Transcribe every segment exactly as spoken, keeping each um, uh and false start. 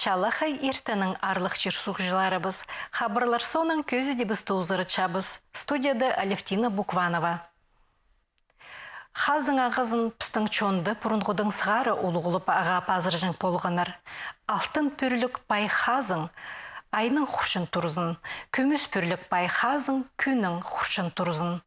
Чалахай иртеннең, аарлығ чир-суғҷыларыбыс. Хабарлар соонаң кӧзідібісті узаратчабыс. Студияда Алевтина Букванова. Хазың ағазын пістің чонда пурунғыдаң сығара улуғлап ағаа пазырҷаң полғаннар. Алтын пӱрліг пай хазың айның хурчын турзын, кӱмӱс пӱрліг пай хазың кӱннің хурчын турзын.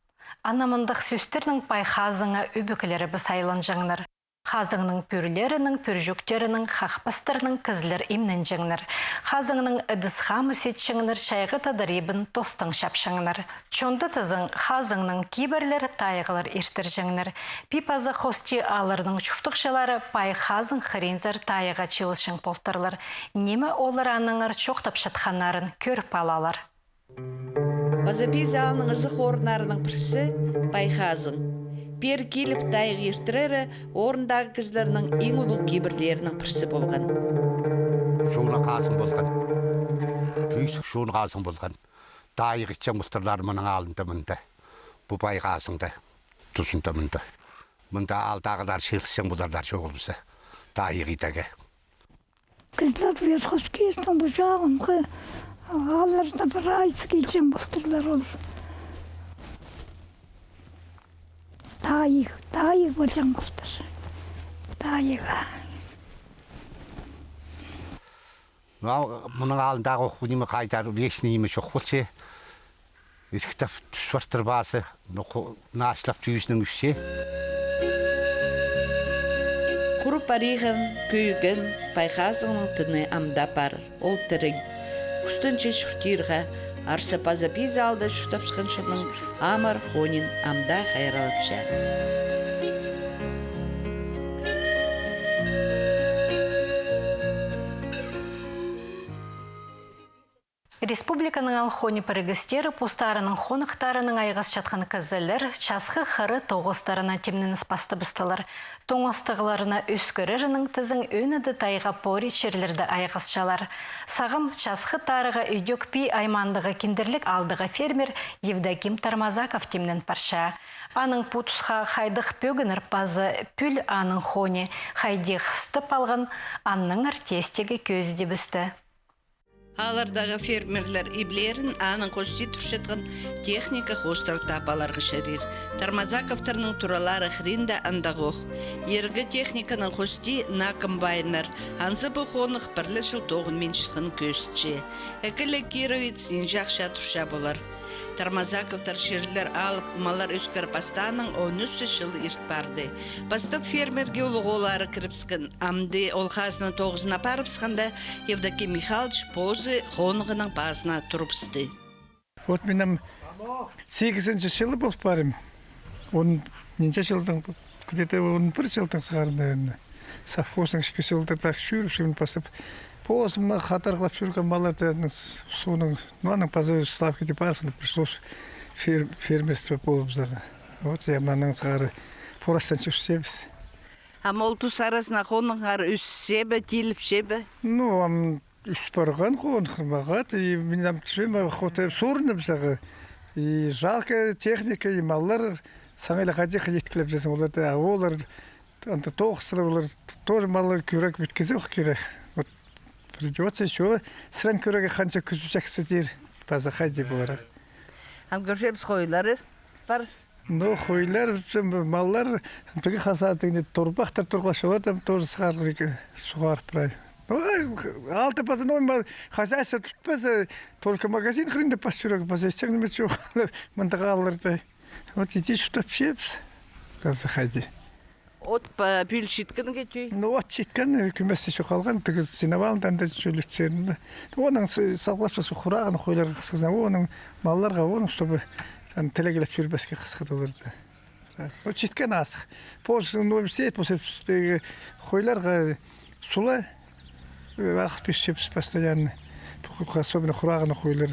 Ана мындағ сӧстернең пай хазыңа ӧбекелерібіс айланҷаңнар. Хазыңның пӱрлерінең, пӱрҷектерінең, хахпастарынаң кізілер имненҷеңнер. Хазыңның ідіс-хамыс итчеңнер, чайғы тадар ибін тостаң чапчаңнар. Чонда тізең, хазыңнаң кибірлер, тайығлар иртірҷеңнер. Пии паза хости аалларның чуртағҷылары пай хазың хыринзар тайығға чыылысчаң полтырлар. Ниме олар аннаңар чоохтапчатханнарын кӧріп алалар. Паза Пизі аалның ызых орыннарының пірсі — Пай Хазың. Пеер киліп тайығ иртірері орындағы кізілернің иң улуғ кибірлерінің пірсі полған. Чоон хазың полған. Пӱӱс чоон хазың полған. Тайығ итчең полтырлар мының алнында мында. Пу Пай Хазыңда, тузында мында. Мында аалдағылар чыылысчаң поларлар чоғыл паза тайығ идерге. Кізілер Верховскийстің пу чағынғы аалларда прайзы килҷең полтырлар ол. Тайығ, тайығ полҷаң полтыр. Тайығ. Мына, мының алнындағы ох ниме хайдар, вечный ниме чох полча. Ізіктеп тӱс партыр пазы, ну, хо-, наачлап тӱзінең ӱсче. Хурып париған, кӧйген Пай Хазыңның тыны амды пар, ол тіріг. Кӱстенче чуртирға, арса паза Пизі аалда чуртапчатхан чонның амыр хонин амды хайраллапча. Республиканың аал хонии пірігістері постарының хоныхтарынаң айғасчатхан кізілер часхы хыра тоғыстарына тимненіс пастабыстылар. Тоңастығларына ӧскірерінең тізең, ӧӧні дее тайға пори чирлерде айғасчалар. Сағам, часхы тарығ Ідӧк Пии аймаандағы Киндірлік аалдағы фермер Евдоким Тармазаков тимнен парча. Аның пу тусха хайдағ пӧгіннер паза пӱӱл аның хонии хайди хыстап алған, аннаңар тестігі кӧзідібісті. Ааллардағы фермерлер иблерін аның хости турчатхан техника хоостыра таап аларға чарир. Тармазаковтарның туралары хыринда андағох. Иргі техниканың хости наа комбайннар. Анзы пу хонығ пір ле чыл тоғынминчатханын кӧзітче. Ікі ле кировец нинҷе ахча турча полар. Тармазаковтар чирлер алып, маллар ӧскір пастааннаң он ӱс чыл ирт парды. Пастап фермерге улуғ ооллары кірібіскен. Амды ол хазна тоғызын апарыбысханда, Евдоким Михайлович позы хонығының пазына турыбысты. Вот минің сигізінҷі чылы пол парим. Он нинҷе чылдаң, где-то он пір чылдаң сығара, наверное. Совхозның ікі чылда так чӧріп, сӧн пастап, позыма хадарғлап чӧргем малларны, соонаң, ну, анаң паза ставкада парып, пришлось фер-, фермерство полыбызарға. Вот, я, мынаң сығара пу ырастаң чӧрчебіс. Ам ол тус аразына хоныңар ӧсче бе, тиліпче бе? Ну, ам ӧс парған хоныңар, мағат, и мин ам тіпчем, охота сурынып сағаа. И жалко техника, и маллар, саңай ла хайди иткілепчезің оларны, а олар анда тоғысчалар, олар тоже маллар кӧріг піткізіп ох кирек. Вот придётся ещё сірен кӧрерге, ханҷа кӱзі чахсы тир, паза хайди полар. Ам кӧрчебіс, хойлары пар. Ну, хойлар, маллар, тігі хазаадығ ниме, торбахтар турғлач, олар там тоже сығарарға, суғарып прай. Ну, аалда паза, ну, ма-, хозяйство тутпаза, только магазин хыринда пас чӧрерге, паза итчең ниме чоғыл мындағ аалларда. Вот иди чуртапчабыс. Паза хайди. От па пӱӱл читкенге тӧӧй? Ну, от читкен, кӧмес чох халған, тігі сеновалында анда чӧлепчең. Онаң с-, салғлапча, со хурағына хойларға хысхызына, онаң малларға, онаң, чтобы аны тілегелеп чӧрбеске хысхыда оларны. От читкен азых. Позы, ну, сеет, позы, тігі хойларға сула, э, ағыл пирчебіс постоянно. Особенно хурағына хойлар.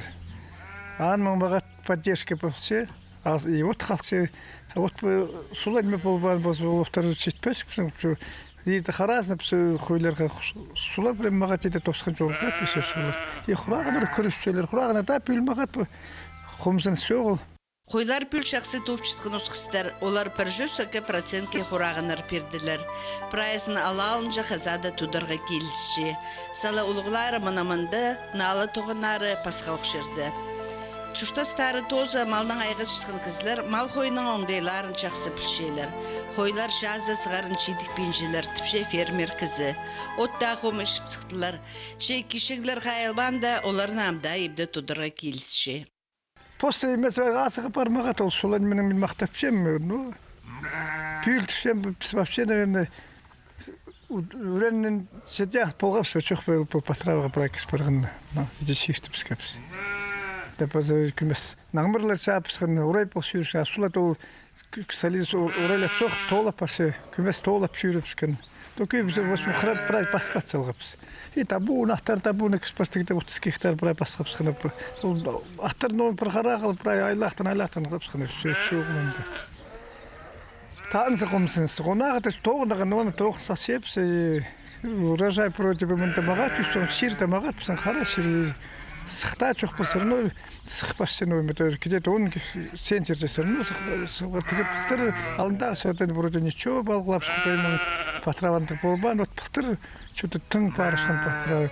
Аның мағат поддержка полча, а, и от халча. А от, э, сула ниме полбаан полза, ол оттар читпес, пістің чу-, иирде хараазына піс, э, хойларға ху-, сула прям мағат иде тосхан чорға пісер сула. И хурағына кірісчелер, хурағына даа пӱӱл мағат пу, хомзыныс чоғыл. Хойлар пӱӱл чахсы тоопчатхан осхастар, олар пір чӱс ікі процентке хорағаннар пирділер. Прайзын ала алынҷа хазада тударға килісче. Сала улуғлары мына мында, наа ла тоғаннары пасха ох чирде. Чуртастары тооза малнаң айғасчатхан кізілер мал-хойның оңдайларын чахсы пілчелер. Хойлар чазы сығарын чидікпинчелер, тіпче фермер кізі. От таа хомай чіп сыхтылар. Че кичеглер хайалбаанда, оларны ам даа ибде тударға килісче. Пос нимес, азығы пармаға тол, солай минің мин махтапчам, ну, пӱӱл тіпчем, піс вообще, наверное, ӱреннең читех полғабыс, чох, пу, пу Патраваға прай кіріс парғанына. Ну, иди чииртібіскебіс. Да паза кӱмес наңмырлар чаапсхан, урай пол чӧрче, а сула тол, кӱ-, кӱ-, салирс у-, урайлар сох тоолап парча, кӱмес тоолап чӧрібіскен. Токи піс, в общем, хра-, прай пасхат салғабыс. И табуун, аттар табуун, кіс пастығда отыс гектар прай пасхабысхан. Ол аттар, ну, пір харағыл прай айлахтан, айлахтан хабысхан, все, чоғылында. Таанзы хомсыныс. Онағы да тоғынаған, оны тоғын сасчабыс, и урожай вроде бы мында мағат, чир де мағат, пісің хара чир, и сыхта чох, пу всё равно сых парча, ну, мында где-то он центнер де всё равно сых, сых, тігі пылтыр, алындағы чағдан вроде ничего, балғылап сыхпаймын, Патравандығ полбаан, вот пылтыр, что-то тың парысхан Патрава.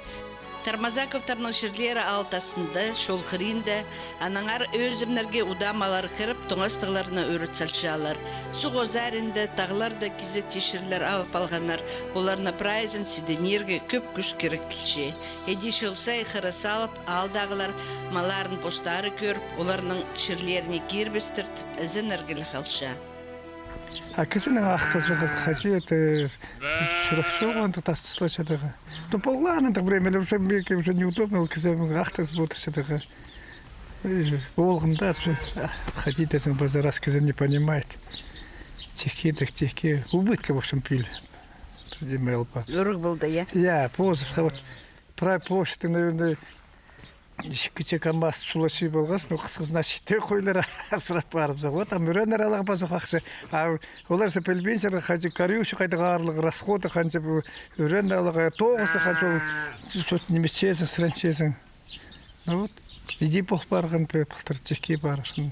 Тормозаковтарның чирлері аал тасында, чол хыринда, аннаңар ӧзімнерге удаа маллар кіріп, тоңастығларны ӧріт салчалар. Суғ озаринда, тағларда кизекче чирлер алып алғаннар, оларны прайзын сиденирге кӧп кӱс киректілче. Иди чыл сай хыра салып, аалдағылар малларын постары кӧріп, оларның чирлеріне кирбестіртіп, ізенерге ле халча. А кізінің ахтазығы хайди, это, чурах чоғында тастыслачадығы. Ну, полған андағ времялар уже, меге уже неудобно, ол кізі ахтазып одырчадығы. Олғым да, хайди дезің, база раз кізі не понимает. Тихий, так тихий. Убытка, в общем, пӱӱл. Демелба. Ӧріг полды, я? Я, позы, вот, прай площадь, наверное, кічіг КамАЗ сула чыып алғас, ну, хысхызына читі хойлар асырап парыбызар. Вот, ам ӱреннер аларға пазох ахча. А олар зе пілбинчелер, хайди корючий, хайди аарлығ расходы, ханҷа пу ӱреннер аларға, тоғызы ханҷа ол, чот нимес чезің, сіренчезің. Ну вот, иди пол парған, пе, пылтыр тикке парышын.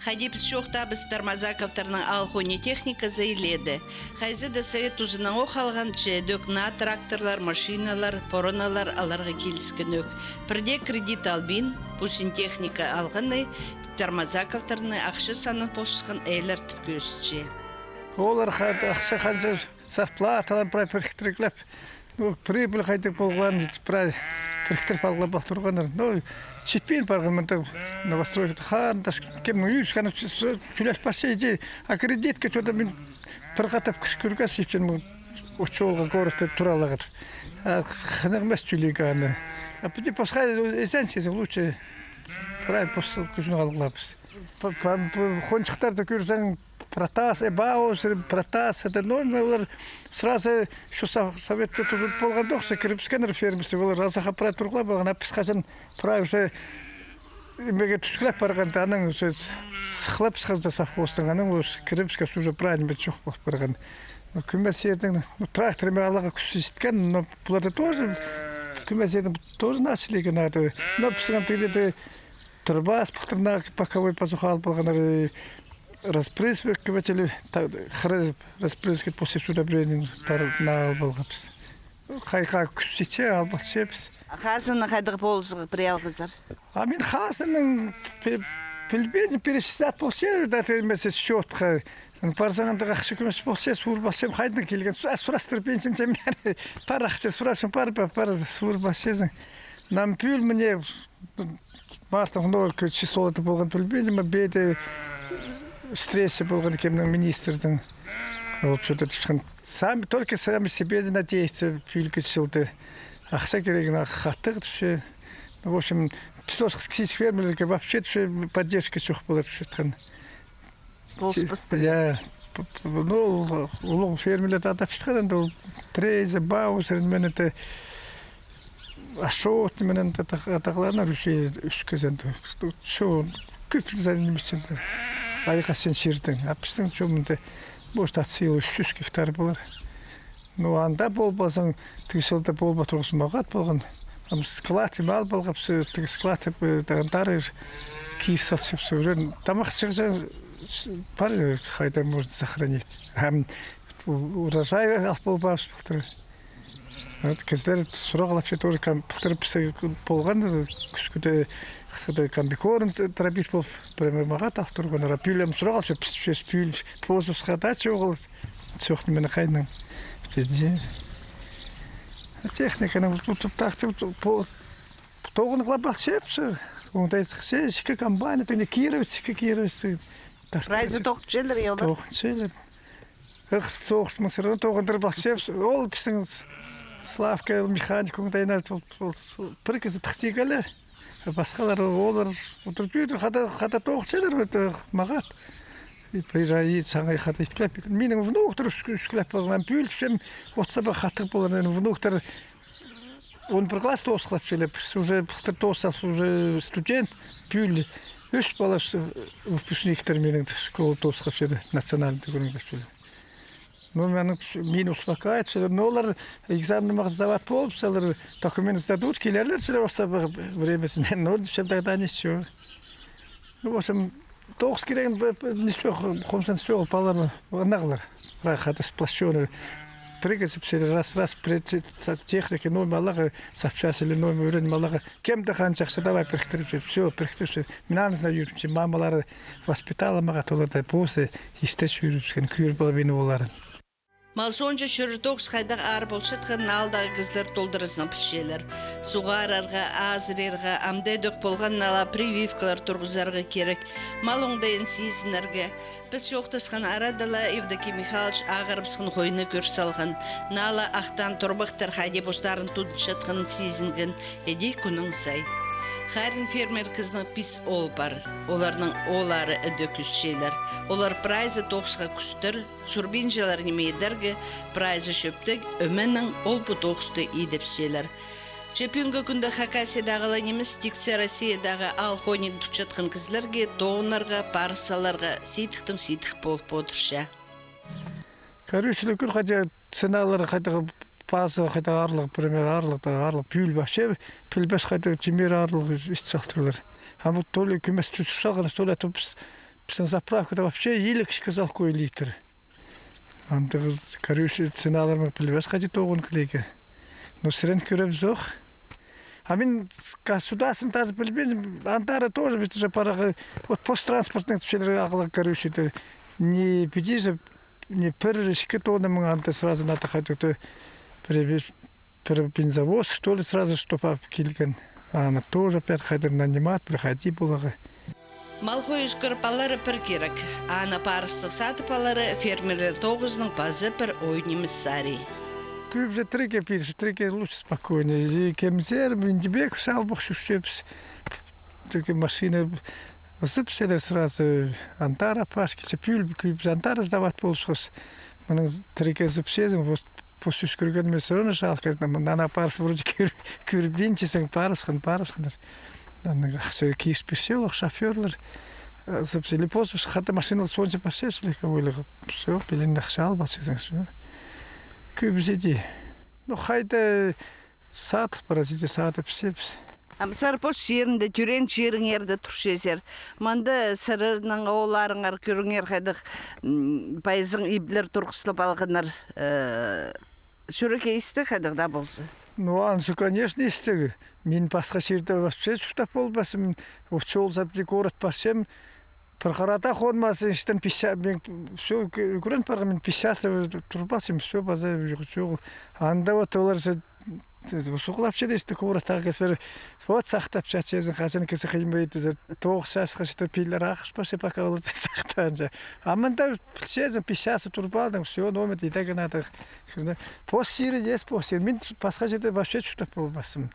Хайди піс чоохтаабыс, Тормозаковтарның аал хонии техниказы илееде. Хайзы даа совет тузынаң ох алған, че ідӧк наа тракторлар, машиналар, пораналар аларға киліскен ӧк. Пірдее кредит албин, пу син техника алғаны, Тормозаковтарны ахча санын полчатхан ээлер тіп кӧзітче. Олар ха-, ахча ханҷа зарплаталарын прай піріктіріглеп, ну, прибыль хайдағ полған, прай піріктіріп алғлап ал турғаннар. Ну, читпин парған мында новостройка, хан, даш, кем, ну, ӱс, хан, с-, с-, тӱлел парча иди, а кредитке чё-то мин пір хатап кір-, кіргес, ипчен, мин очолға городта туралағыр. А хынығ мес тӱлиге аны. А піди посха, изенчезің лучше, прай пос кӱзін алғлабыс. П-, п-, п-, хончыхтарды кӧрзең, Протас, э, Баузер, Протас, это, ну, олар сразу, что со-, совет тузы полған дох, что кірібіскеннер фермасы, олар азахха прай турғлап алған, а піс хаҷан прай уже нимеге тӱскілеп парғанда, анаң уже сыхлап сыхханда совхозтың, анаң уже кірібіске уже прай ниме чох полып парған. Ну, кӱмес ирдің, ну, трактормен аларға кӱс читкен, но пуларда тоже, кӱмес ирдің тоже начали надо. Но пісің ам тігде Тырбас пылтырнаң боковой пазуха алып алғаннар, э, распрыскиватель, та-, хра-, распрыскивать после удобрения пар наа алып алғабыс. Хайға кӱс читсе, алып алчабыс. Хазыны хайдағ полызығ пірее алғазар? А мин хазының пі-, пілбинчем, перечислять полча, да, ты, месе, счётха. Парзаң, андағ ахча кӧмес полча, суурбасчам, хайдаң килген, су-, а, сурастырбинчем, тем, пар ахча сурапчам, пар, пар, пар, суурбасчазың. Нам пӱӱл міне, Мартов, ну, кӧ-, числода полған пілбинчем, ма, пееде встреча полған кемнің, министрдің. Ол чё-то тіпчеткен. Сам, только сами себе надеяться, пӱӱлгі чылда. Ахча кирегін ах-, хатығ тіпче. Ну, в общем, піс осхас кічіг фермерлерге вообще тіпче поддержка чох полар тіпчеткен. Полыс пастыр. Я, п-, п-, ну, улуғ фермерлерді адап чатхан, анда ол Трейзер, Баузер, мин это, Ашот, мин анда тағ-, тағларына Русия ӱс кізі анда. Чо, кӧп заниматься анда. Айғасчаң чирдең. А пістің чо мында, может, от силы ӱс чӱс гектар полар. Ну, анда полбазаң, тігі чылда полбаан турғыс мағат полған. Ам склад, ам алып алғабыс, тігі склад, э, тағын тары киис салчабыс, уже тамах чығҷаң пар, э, хайда можно сохранить. Ам у-, урожай алып полбаабыс пылтыр. Вот, кізілер сурағлапча тоже кам-, пылтыр піссе полған, э, кӱскӱде, хысхыда комбикорм т-, тырабит пол, прямо мағат алып турған, ара пӱӱл ам сурағлапча, піс, піс пӱӱл, позыбысха даа чоғыл. Чох, ниме хайнаң. Тиді. Техниканың ту-, ту-, тахты ту-, по-, тоғын клапалчабыс. Оңдайзы хыйа, ікі комбайн, тіні Кировец, ікі Кировец. Прайзы тоғынчалар, я, олар? Тоғынчалар. Ых, соғыс, мы всё равно тоғындырып алчабыс. Ол пістің с-, Славка, ол механик, оңдайына, ол, ол, ол пір кізі тахтигалі. Пасхалар, олар удур-тӧдір, хада, хада тоғынчалар, вот, э, мағат. И пір ай, и саңай хада иткілеп. Минің внуктар ӱс-, ӱскілеп полған, пӱӱл тіпчем, отсаба хатығ полған, минің внуктар он пір класс тоосхылапчалар, пірсі уже пылтыр тоосхал, уже студент, пӱӱл ӱс пала, э, выпускниктер минің школа тоосхылапчалар, национальный кӧрінгілепчелер. Ну, мені, мені успокаивает, что, ну, олар экзамен мағат сдавать полып, олар документ сдадут, килерлер, сірер орса времясында. Ну, все, тогда ничего. Ну, в общем, тоғыс кирегін, б-, б-, ничего, хомсан все, палалар, анағлар. Рахат сплощённый. Пригодится, все раз, раз, при-, техника, ну, малағы, запчасти, ну, үйрен малағы. Кем де хан чахсы, давай, піріктіріп, все, піріктіріп. Мин аны знаю, мамалары воспитала мағат, олар да позы, исте чӧріп, кӧр половина оларын. Мал соонҷа чӧрер тоғыс хайдағ аар полчатханын аалдағы кізілер толдыразынаң пілчелер. Суғарарға, азырирға, амды ідӧк полған нала прививкалар турғызарға кирек. Мал оңдайын сизінерге. Піс чоохтасхан арада ла Евдокий Михайлович ағырыбысхан хойны кӧр салған. Нала ахтаан торбахтар хайди постарын тудынчатханын сизінген. Іди кӱннің сай. Харин фермер кізінің пис оол пар. Оларның ооллары ідӧк ӧсчелер. Олар прайзы тоғысха кӱстер, сурбинчалар ниме идерге, прайзы чӧптіг, ӧменең ол-пу тоғысты идепчелер. Че пӱӱнгі кӱнде Хакасиядағы ла нимес, тиксі Россиядағы аал-хонин тутчатхан кізілерге тоғынарға, парыс саларға сидіктең сидік полып одырча. Короче, кӧр хайди ценалар, хайдағ паза, хайдағ аарлығ, пример, аарлығ, аарлығ пӱӱл вообще пілбес, хайдағ тимір аарлығ ит салтырлар. А вот то ли кӧмес тӱзіп салған, то ли, а то піс-, пістің заправкада вообще иліг ікі салкой литр. Андағ, короче, ценалар мин пілбес, хайди тоғын килеге. Ну, сірен кӧребізох. А мин государствоны даже пілбеем, андары тоже ведь уже парағы, вот посттранспортный тіпчелер ағылар, короче, не піди же, не пір, ікі тонна мин анда сразу надо хайдағ-то привез. Пір бензовоз, что ли, сразу, чтоб ап килген. Аны тоже опять хайдар нанимать, піле хайди поларға. Мал хой ӧскіріп алары пір кирек. Аны парыстығ садып алары фермерлер тоғызының паза пір ой нимес сари. Кӧбізі тіріге пирче, тіріге лучше, спокойно. И кемзер, мин дебек, салбох чӧрчебіс. Тіріге машина ызып седер сразу, андары пашки, че пӱӱл кӧбізі андары сдавать полысхас. Мының тіріге ызып седің, вот, пос ӧскіргенме, всё равно жалко, нана парыс вроде кӧр-, кӧрбинчезің, парысхан, парысханнар. Анаң ахча киріс пирче, олар шофёрлар. Э, сып-, или пос, хата машиналы соонҷа парча, слегка ойлығып. Всё, пілін ахча алып алчазың, всё. Кӧбізі дее. Ну, хайда садыл паразиты садып сепс. Ам сар пос чирінде, тӧреен чиріңерде турчазар. Мында сірернің оолларыңар кӧріңер хайдағ, м, пайызың иблер турғыслап алғаннар, э, чӱрекке истіг хайдағ даа полза. Ну, анзы, конечно, истіг. Мин пасха чирде вообще чуртап полбаспын. Вот чол сапти город парчам. Пір харада хонмазы, іштен пис ча-, мин всё, кӧ-, кӧрен парғам, мин пис часов турбаспын, всё, паза уйғу чоғыл. Анда вот олар же, же, сухлап чедесті, кураттағы кізілер, вот сахтап чатчазың, хаҷан кізі хыймайды, же, тоғыс часха читір пиллер ағыш парча, пока олар сахтаанча. А мында пілчезің, пис часов турбалдың, всё, номер идеге надо. Пос чирі, ес пос чирі. Мин пасха чирде вообще чуртап полбаспын.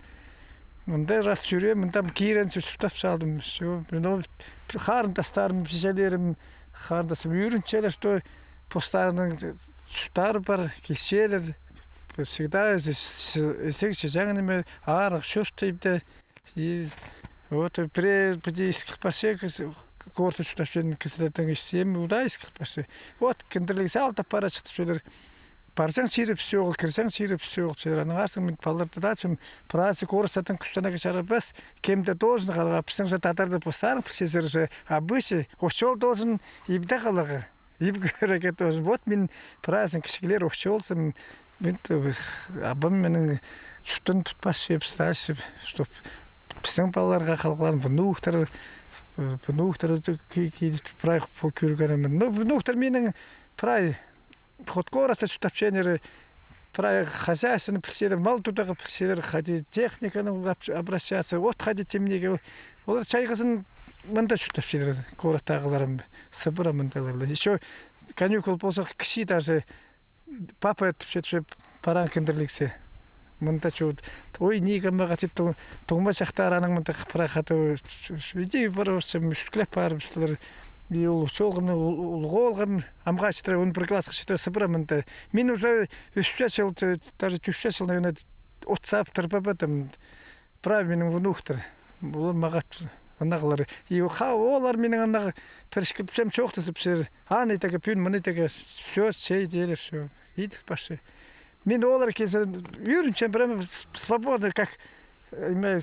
Мында раз чӱрем, мында киренсе чуртап салдым. Всё. Мин ол харындастарым, чиҷелерім, харындасым ӧрінчелер, что постарының чурттары пар, килчелер. Всегда ізіг чіҷең ниме, арығ чурт тіпче. И вот пірее піди искіл парча, городта чуртапчатхан кізілердең істеем, удаа искіл парча. Вот, кіндірліг салтап пара чыхтапчалар. Парзаң, чирі піс чоғыл, кірзең, чирі піс чоғыл, чирі. Анаң арсаң, мин палаларны тадапчам, прайзы городтаң кӱстенерге чарабас, кем-де должен халға, пістің же тадарда постарың пілчезер же, обычай, очол должен ибде халарға, иб кӧрерге должен. Вот мин прайзын кічіглер очолзым, мин, абам минің чуртан тутпас чӧп, старший, чтоб пістің палаларға халғаларын, внуктар, внуктар прай пу кӧргенім. Ну, внуктар минің прай Ход городта чуртапчалар, прай хозяйствоны пілчелер, мал тударға пілчелер, хайди техниканы обращаться, от хайди тимнирге. Олар чайғызын мында чуртапчалар, городтағыларым, сыбыра мындағылар. Ещё каникул полза, кічіг даже папа тіпче, параң киндірліксер. Мында чоғыл. Ой, ниме мағаа тіп, туңма чахтар аның мында прай хатап. Иди парыбысчам, ӱскілеп парыбыстылар. И ол чолғымны, улуғ оолғым, амға читіре, он пір классха читіре сыбыра мында. Мин уже ӱс чыл, даже ӱс чыл, наверное, от сап тырбабадым. Прай минің внуктар. Олар мағаа анағлар. И ха, олар минің анағы піріскіліпчем чоохтазыпчалар. Аны тігі, пӱӱн мыны тігі, всё, сей теелер, всё. Идіс пасча. Мин олар килзе, ӧрінчем, прямо с-, свободно, как, э, ме,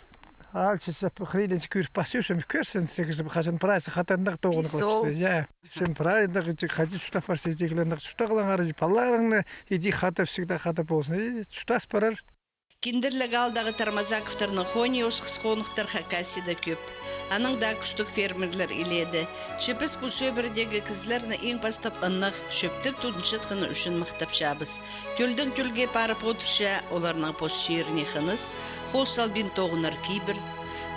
алча, хырилензе кӧріп пасчам, кӧрзең, хаҷан прайзы хатандағ тоғын. Пис ол. Кылыпча, я. Сен прайзы хайди чуртап парча, идеглендіг чуртағлаңар, палаларыңны, иди хатап, всегда хатап ползын. И чуртас парар. Киндірліг аалдағы Тармазаковтарның хонии осхас хоныхтар Хакасияда кӧп. Анаң даа кӱстіг фермерлер илееде. Че піс пу сӧбіредегі кізілерні иң пастап ынағ, чӧптіг тудынчатханы ӱчӱн махтапчабыс. Тӧлдең тӧлге парып одырча оларның пос чиріне хыныс, хоос салбин тоғынар кибір.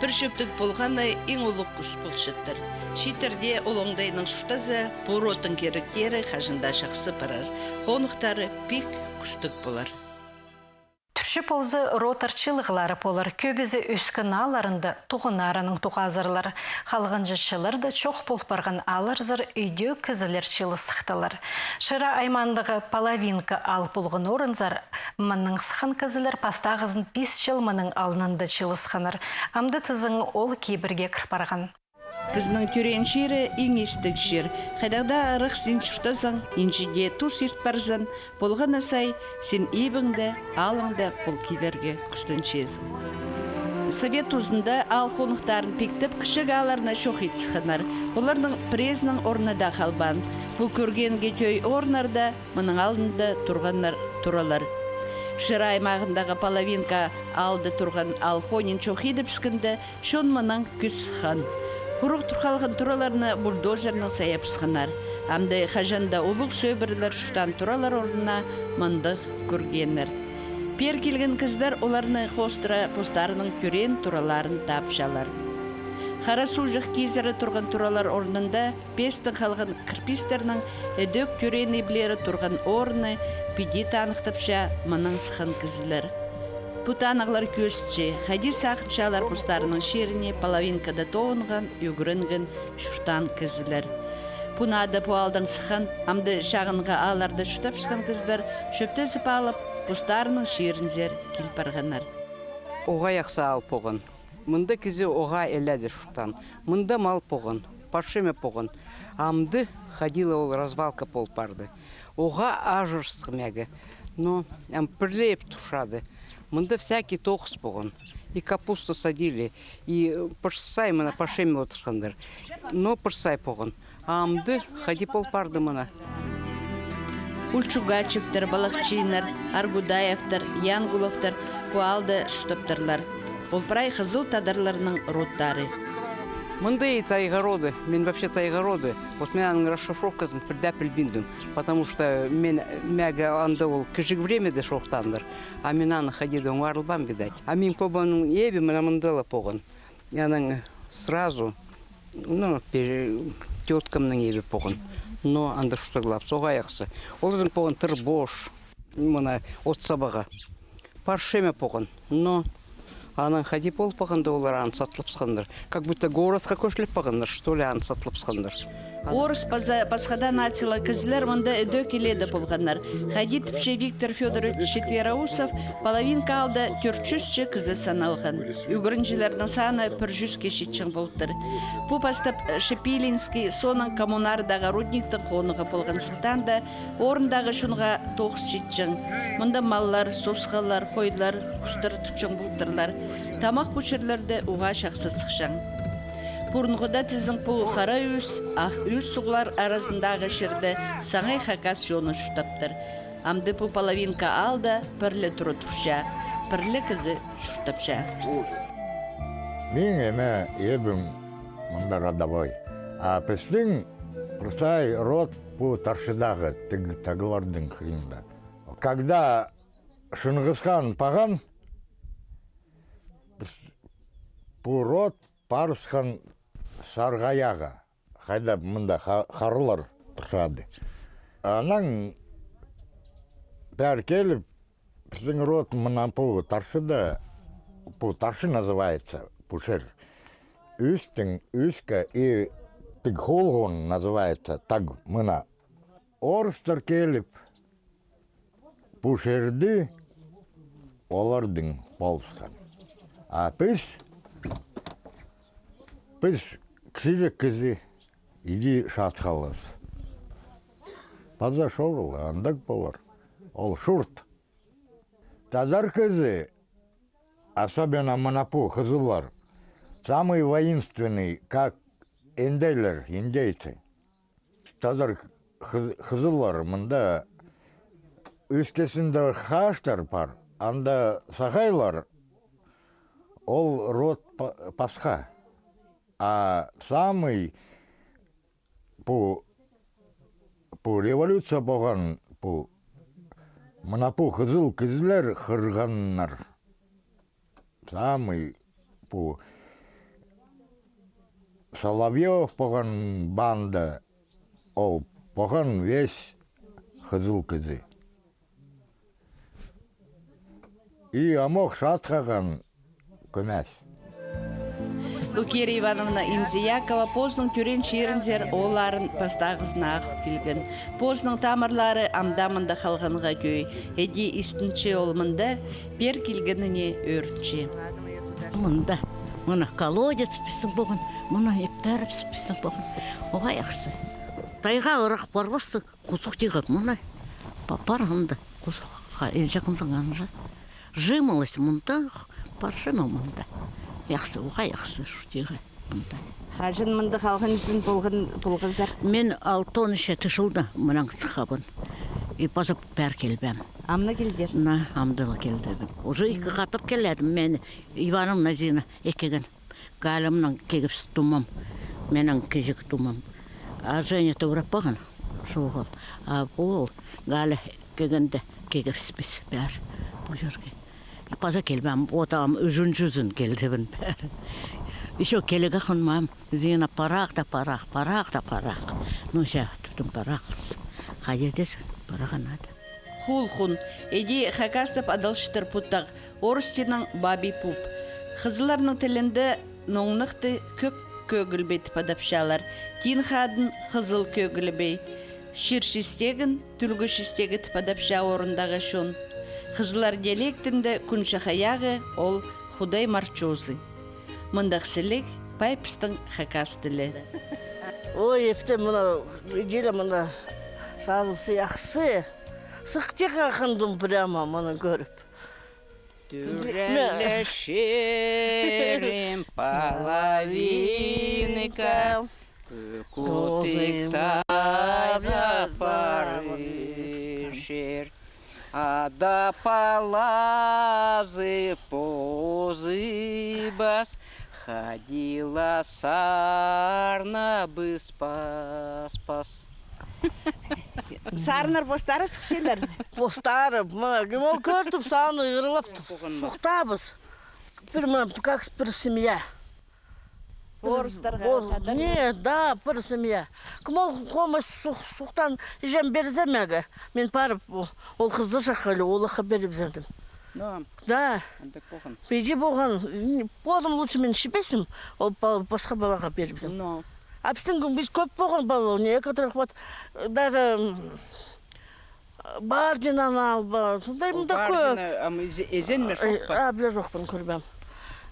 Пір чӧптіг полғаны иң улуғ кӱс полчатыр. Чииттерде ол оңдайнаң чуртаза, пу родтың киректері хаҷан даа чахсы парар. Хоныхтары пик кӱстіг полар. Тӱрче полза, родтар чыылығлары полар, кӧбізі ӧскен аалларында туғаннарынаң тоғазарлар. Халғанҷы чылларда чох пол парған аалларзар ӱдӧк кізілер чыылысхталар. Шира аймаандағы Половинка аал полған орынзар мыннаң сыххан кізілер пастағызын пис чыл мының алнында чыылысханнар. Амды тізең ол кибірге кір парған. Пістің тӧреен чирі иң истіг чир. Хайдағ даа ырах син чуртазаң, нинҷе дее тус ирт парзаң, полған на сай син ибіңде, аалыңда пол килерге кӱстенчезің. Совет тузында аал хоныхтарын пиктеп, кічіг аалларны чох ит сыхханнар. Оларның пірезінің орны даа халбаан. Пу кӧргенге тӧӧй орыннарда мының алнында турғаннар туралар. Шира аймағындағы Половинка аалда турған аал хонин чох идібіскенде, чон мынаң кӱс сыххан. Хуруғ тур халған тураларны бульдозернең сайабысханнар. Амды хаҷан даа улуғ сӧбірелер чуртаан туралар орнына мындағ кӧргеннер. Пеер килген кізілер оларны хоостыра постарының тӧреен тураларын таапчалар. Хара суғҷах кизіре турған туралар орнында пестең халған кірпістернің ідӧк тӧреен иблері турған орынны піди таныхтапча мынаң сыххан кізілер. Пу танығлар кӧзітче, хайди сағынчалар постарының чиріне Половинкада тоғынған, ӱгренген, чуртаан кізілер. Пу наада пу аалдаң сыххан, амды чағынғы аалларда чуртапчатхан кізілер чӧптезіп алып, постарының чирінзер кил парғаннар. Оғаа чахсы аал поған. Мында кізі оғаа илееде чуртаан. Мында мал поған, парча ниме поған. Амды хайди-да ол развалка пол парды. Оғаа ажырыстығ мағаа. Но ам пірле иб турчады. Мында всякий тоғыс поған. И капуста садили, и, э, пір сай мына парча ниме одыртханнар. Но пір сай поған. Амды хайди пол парды мына. Ульчугачевтер, Балахчиннар, Аргудаевтер, Янгуловтар пу аалда чуртаптырлар. Ол прай хызыл тадарларның родтары. Мында и тайға роды, мин вообще тайға роды. Вот мин аның расшифровказын пірдее пілбиндім, потому что мин мағаа анда ол кічіг времяда чоохтааннар, а мин аны хайди даа оңарылбаам, видать. А мин пабамның ибі мына мында ла поған. Анаң сразу, ну, пе-, тёткамның ибі поған. Но анда чуртағлапча, оғаа чахсы. Оларның поған тырбош, мына от сабағы. Парча ниме поған. Но анаң хайди пол парғанда, олар аны сатылыбысханнар. Как будто городха кӧчіліп парғаннар, что ли, аны сатылыбысханнар. Орыс паза пасха даа нациялығ кізілер мында ідӧк илееде полғаннар. Хайди тіпче Виктор Фёдорович Четвероусов, половинка аалда тӧрт чӱсче кізі саналған. Ӱгренҷілернің саны пір чӱске читчең полтыр. Пу пастап Шепелинский, соонаң Коммунардағы рудниктің хоныға полған сылтаанда орындағы чонға тоғыс читчең. Мында маллар, сосхалар, хойлар, хустар тутчаң полтырлар. Тамах кӧчерлер дее уғаа чахсы сыхчаң. Пурунғыда тізең пу хара ӧс, ах ӧс суғлар аразындағы чирде саңай хакас чоны чуртаптыр. Амды пу половинка аалда пір ле тура турча, пір ле кізі чуртапча. Мин, ниме, ибім мында родовой. А пістің пір сай род пу Таршыдағы, тіг-, тағларның хыринда. Когда Шыңғыс хан паған, піс-, пу род парысхан Сарғаяға, хайда мында ха-, харлар турчады. Анаң пеер келіп, пістің род мына пу Таршыда, пу Таршы называется, пу чир. Ӧстің ӧске и тіг холған называется, таг мына. Орыстар келіп, пу чирді оларның полысхан. А піс, піс кічіҷек кізі, иди чатхалас. Паза шоғыл, андағ полар. Ол чурт. Тадар кізі, особенно мына пу хызыллар, самый воинственный, как индейлер, индейцы. Тадар хы-, хызыллар мында ӧскезінде хааштар пар, анда сағайлар, ол род па-, пасха. А самый пу, пу революция поған, пу, мына пу хызыл кізілер хырғаннар. Самый пу Соловьёв поған банда, ол поған весь хызыл кізі. И амох чатхаған кӧмес. Лукерья Ивановна Инзиякова позының тӧреен чирінзер оолларын пастағызын ағыл килген. Позының тамырлары ам даа мында халғанға кӧй. Іди истінче ол мында, пеер килгеніне ӧрінче. Мында, мына колодец пістің поған, мына иптерібіс пістің поған. Оғаа яхсы. Тайға ырах парбастығ, хузух тигі, мына па-, парғанда хузух, ха, ил чағынзың анҷа. Жимылыс мында, парча ма мында. Яхсы, оғаа яхсы, шу тигі мында. Хаҷан мында халған ізен полған, полғазар? Мен алтон читі чылда мынаң сыххабын. И паза пеер килбеем. Амды килдір? На, амды ла килдім. Уже ікі хатап киледім. Мен Ивановна Зина ікіген. Галямнаң кигібіс тумам. Менің кічіг тумам. А Женя тӧріп паған, шоғыл. А ол Галя кигенде кигібіс піс пеер пу чирге. Паза килбеем, отам ӱзін-чӱзін килдібін пеер. Ещё килерге хынмаам. Зина парах та парах, парах та парах. Ну, че, тудым парах. Хайди дезең, параға надо. Хулхун. Іди хакастап адалчатыр пу тағ. Орыс тілінең Бабий Пуп. Хызылларның тілінде ноңнахты кӧк кӧгілбей тіп адапчалар. Тиин хадын хызыл кӧгілбей. Чир чистегін тӱлгӱ чистегі тіп адапча орындағы чон. Хызыллар диалектінде кӱн чахайағы ол Худай марчозы. Мындағ сіліг пай пістің хакас тілі. Ой, епте мына, иди ле мына, сағызы яхсы. Сыхчаға хандым прямо мыны кӧріп. Тӱрелчерім половинка, кутык тайға парчар. Ада палазы позыбас, хайди ла сарнабыс паспас. Сарыннар постары сыхчалар. Постары, мына, кем ол кӧртіп, саны ырлап, сухтабыс. Пір, мына, как пір семья. Орыстарға, тадар. Не, да, пір семья. Кем ол хомыс сух-, сухтан іҷем пирзе мағаа. Мен парып, о-, ол хызы чаххылы, оларға пирібізем. Ну, да. Андағ полған. Пиҷі полған. Позым лучше мен чібезем, ол па-, пасха палаға пирібізем. Ну. А пістің кӱн пис кӧп полған палалар, некоторых вот, даже, м, Бардинаны алба, сондай мында кӧп. Бардина, ам, ізе-, ізен ме, шох па? А, піле чохпын, кӧрбеем.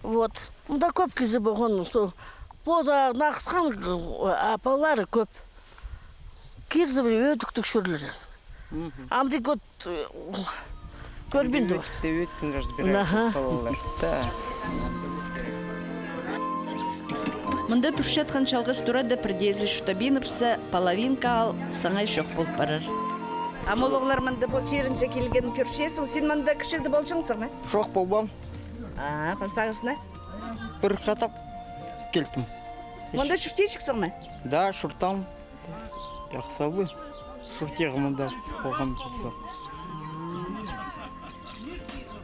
Вот. Мында кӧп кізі полған, со, позы нағысхан, а палалары кӧп. Кирзі пір ӧдіктіг чӧрлер. Мгм. Амды кӧп, э, кӧрбин дір. Ӧдікті, ӧдікті разбирают палалар. Да. Мында турчатхан чалғыс тура даа пірдеезі чуртабиныбысса, Половинка аал саңай чох пол парар. Ам ол оғлар мында пос чирінзер килгенін кӧрчезің, син мында кічігде полҷаңзың ма? Чох полбаам. А, пастағызына? Пір хатап килдім. Мында чуртирҷыксың ма? Да, чуртаам. Чахсы бы. Чуртирға мында полған полза.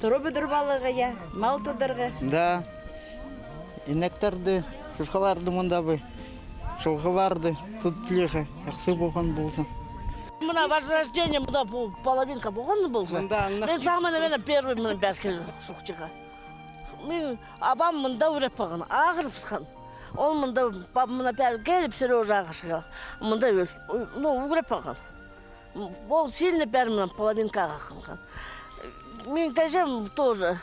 Турып одырып аларға, я, мал тударға. Да. Инектерді, чурхаларды мында бы. Чылғыларды тудып тилирға, чахсы полған полза. Мына возрождение, мында пу Половинка полған полза. Мында аңнап. Мин самый, наверное, первый мына пәр киле чуртирға. Мин абам мында ӱреп парған, ағырыбысхан. Ол мында, пап мына пәр киліп, Серёжа ағырча. Мында ӱр-, ну, ӱреп парған. Ол сильно пеер мына Половинкаға хынған. Мин тәҷем тоже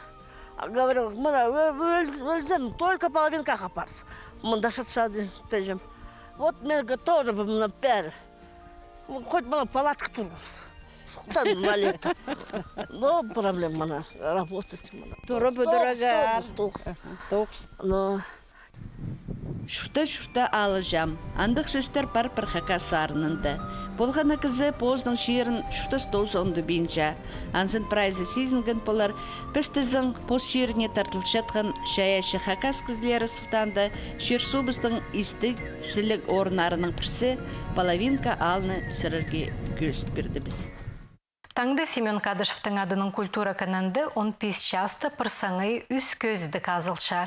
говорил, мына ӧ-, ӧл-, ӧлзем, только Половинкаға парза. Мында чатчады тәҷем. Вот мин тоже мына пеер. Хоть мына палатка турғыс. Сухтан на лето. Но проблема мына, работать мына. Турып одырарға. Тоғыс, тоғыс. Аха, тоғыс. Но. Чурта-чурта алҷаам. Андағ сӧстер пар пір хакас сарынында. Полған на кізі позының чирін чуртас тооза оңдабинча. Анзын прайзы сизінген полар, піс тізең пос чиріне тартылчатхан чайаачы хакас кізілері сылтаанда чир-суубыстың истіг, сіліг орыннарының пірсі Половинка аалны сірерге кӧзіт пирдібіс. Таңда Семён Кадышевтің адынаң культура кінінде он пис частығ пір саңай ӱс кӧзідіг азылча.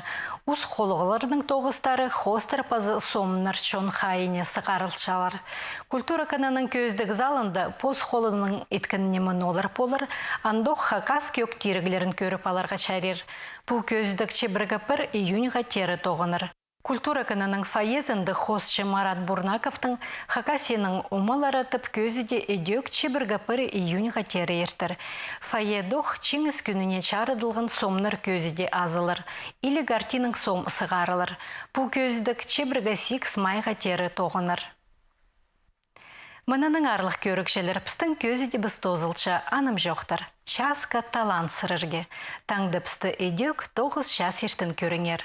Ус холлығларның тоғыстары хоостыра паза сомнар чон хайиине сығарылчалар. Культура кінінің кӧзідіг залында пос холынаң иткен ниме ноо лар полар, андох хакас кӧг тиріглерін кӧріп аларға чарир. Пу кӧзідіг чибіргі пір июньға теере тоғынар. Культура кінінің фойезінде хоосчы Марат Бурнаковтың «Хакасияның омалары» тіп кӧзіде ідӧк чибіргі пір июньға теере иртер. Фойедох Чиңіс кӱніне чарыдылған сомнар кӧзіде азылар. Иліг артинаң сом сығарылар. Пу кӧзідіг чибіргі сигіс майға теере тоғынар. Мынынаң, аарлығ кӧрігҷілер, пістің кӧзідібіс тоозылча. Анымҷохтар, часха талаан сірерге. Таңда пісті ідӧк тоғыс час иртен кӧріңер.